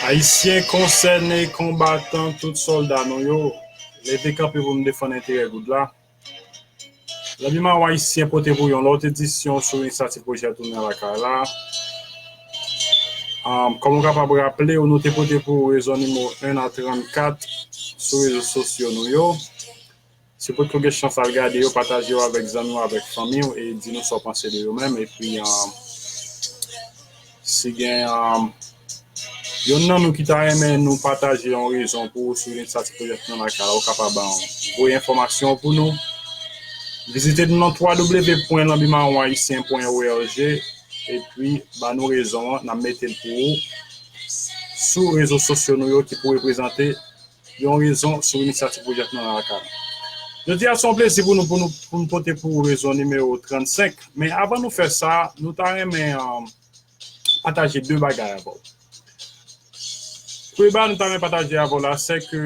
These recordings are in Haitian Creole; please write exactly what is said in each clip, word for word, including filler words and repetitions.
Ayisyen konsène, konbatan, tout sòlda nou yo, leve kanpe pou nou defann enterè goud la. Lanbi Mawon Ayisyen pote pou yon lòt edisyon sou inisyativ pwojè Tounen Lakay la. Um, kòm ou kapab raple w, nou te pote pou ou rezon nimewo en a trannkat sou rezo sosyo nou yo. Si w potko gen chans al gade yo, pataje yo avèk zanmi w, avèk fanmi w, e di nou sa w panse de yo menm. Epi, um, si gen um, youn nan nou ki ta renmen nou pataje yon rezon pou ou sou inisyativ pwojè Tounen Lakay la, ou kapab um, voye enfòmasyon pou nou. Vizite nou nan w w w pwen lanbi mawon ayisyen pwen org, epi ba nou rezon an, n ap mete l pou ou sou rezo sosyo nou yo ki pou reprezante yon rezon sou inisyativ pwojè Tounen Lakay. Jodi a, se yon plezi pou nou, pou nou, pou nou pote pou ou rezon nimewo trannsenk. Men avan nou fè sa, nou ta renmen um, pataje de bagay avè w. Premye bagay nou ta renmen pataje avè w la, se ke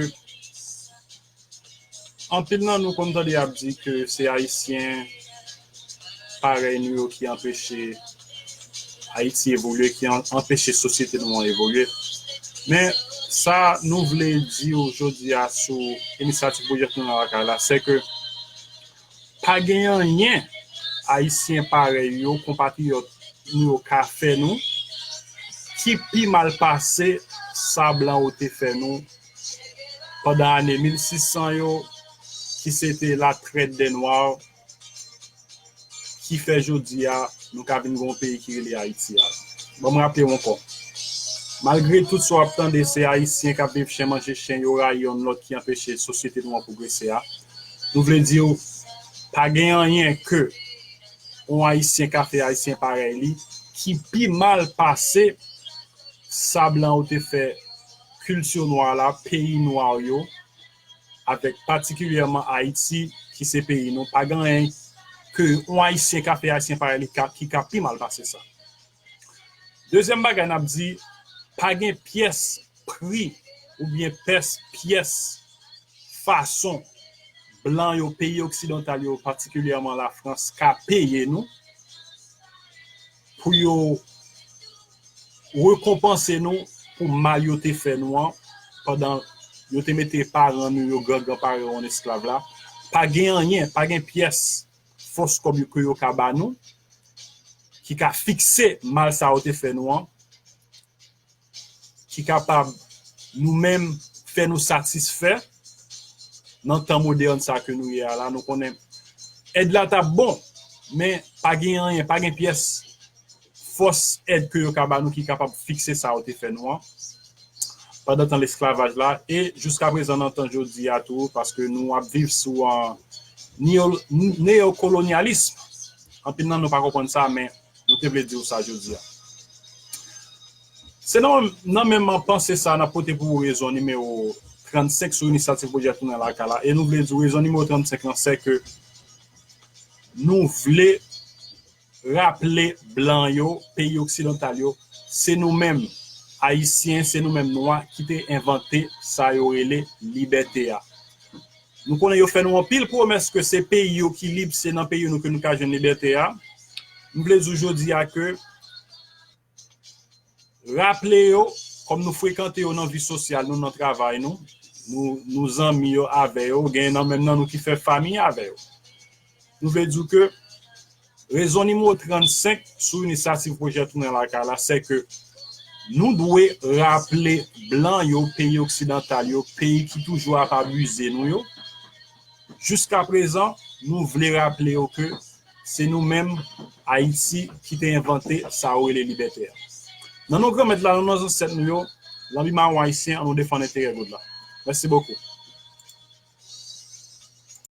anpil nan nou konn tande y ap di ke se Ayisyen parèy nou yo ki anpeche Ayiti evolye, ki an- anpeche sosyete nou an evolye. Men sa nou vle di w jodi a sou inisyativ pwojè Tounen Lakay la, se ke pa gen anyen Ayisyen parèy yo, konpatriyòt nou yo ka fè nou ki pi mal pase sa blan yo te fè nou pandan ane mil sis san yo, ki se te la traite des Noirs, ki fè jodi a nou ka vin gen yon peyi ki rele Ayiti a. Ban m raple w ankò. Malgre tout sa w ap tande, se Ayisyen k ap viv chen manje chen, yo rayi youn lòt ki anpeche sosyete nou an pwogrese a. Nou vle di w, pa gen anyen ke yon Ayisyen ka fè Ayisyen parèy li ki pi mal pase sa blan yo te fè kilti nwa la, peyi nwa yo, avèk patikilyèman Ayiti, ki se peyi nou. Pa gen anyen ke yon Ayisyen ka fè Ayisyen parèy li ka, ki ka pi mal pase sa. Dezyèm bagay n ap di, pa gen pyès pri oubyen pyès, pyès fason blan yo, peyi oksidantal yo, patikilyèman Lafrans, ka peye nou pou yo rekonpanse nou pou mal yo te fè nou an pandan yo te mete paran nou yo, gran gran paran yo an esklav la. Pa gen anyen, pa gen pyès fòs kòb yo ke yo ka ba nou ki ka fikse mal sa yo te fè nou an, ki kapab nou menm fè nou satisfè nan tan modèn sa ke nou ye a la. Nou konnen èd la t ap bon, men pa gen anyen, pa gen pyès fòs èd ke yo ka ba nou ki kapab fikse sa yo te fè nou an pandan tan lesklavaj la, e jiska prezan nan tan jodi a tou, paske nou ap viv sou an neo- neokolonyalis. Anpil nan nou pa konprann sa, men nou te vle di w sa jodi a. Se nan, nan menm panse sa, n ap pote pou ou rezon nimewo trannsenk sou inisyativ pwojè Tounen Lakay la, e nou vle di w rezon nimewo trannsenk lan, se ke nou vle raple blan yo, peyi oksidantal yo, se nou menm, Ayisyen, se nou menm nwa ki te envante sa yo rele libète a. Nou konnen yo fè nou anpil pwomès ke se peyi yo ki lib, se nan peyi nou ke nou ka jwenn libète a. M vle di w jodi a ke raple yo, kòm nou frekante yo nan vi sosyal nou, nan travay nou, nou, nou zanmi yo avè yo, gen nan menm nan nou ki fè fanmi avè yo. Nou vle di w ke rezon nimewo trannsenk sou inisyativ pwojè Tounen Lakay la, se ke nou dwe raple blan yo, peyi oksidantal yo, peyi ki toujou ap abize nou yo. Jiska prezan, nou vle raple yo ke se nou menm, Ayiti, ki te envante sa yo rele libète a. Nan non Granmèt la, nan non zansèt nou yo, lanbi mawon ayisyen, an nou defann enterè goud la. Mèsi bokou.